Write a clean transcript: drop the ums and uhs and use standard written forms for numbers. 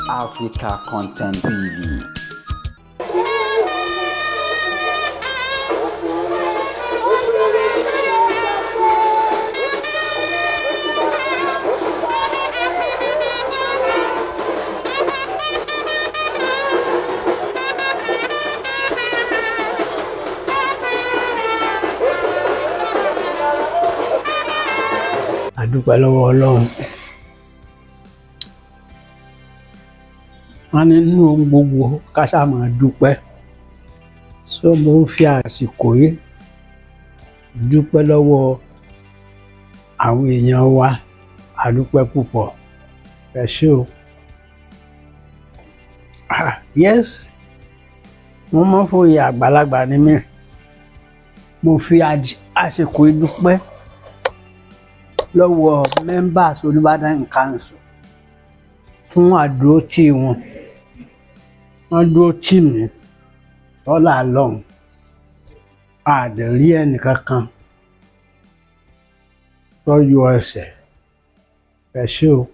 Africa Content TV. A dúpẹ́ lọ́wọ́ Ọlọ́run. Wọ́n ní nínú ohun gbogbo, ká ṣáà máa dúpẹ́. So mo ń fi àsìkò yìí dúpẹ́ lọ́wọ́ àwọn èèyàn wa. A dúpẹ́ púpọ̀, ẹ ṣé o. Ah, yes, mo mọ̀ fòye, àgbàlagbà ni mí. Mo fi àsìkò yìí dúpẹ́ lọ́wọ́ members Olúbàdàn Council fún àdúrótì wọn. Wọ́n dúró tì mí lọ́la lọ́hùn. A dẹ̀ rí ẹnìkankan tó yọ ẹsẹ̀. Ẹ ṣé o.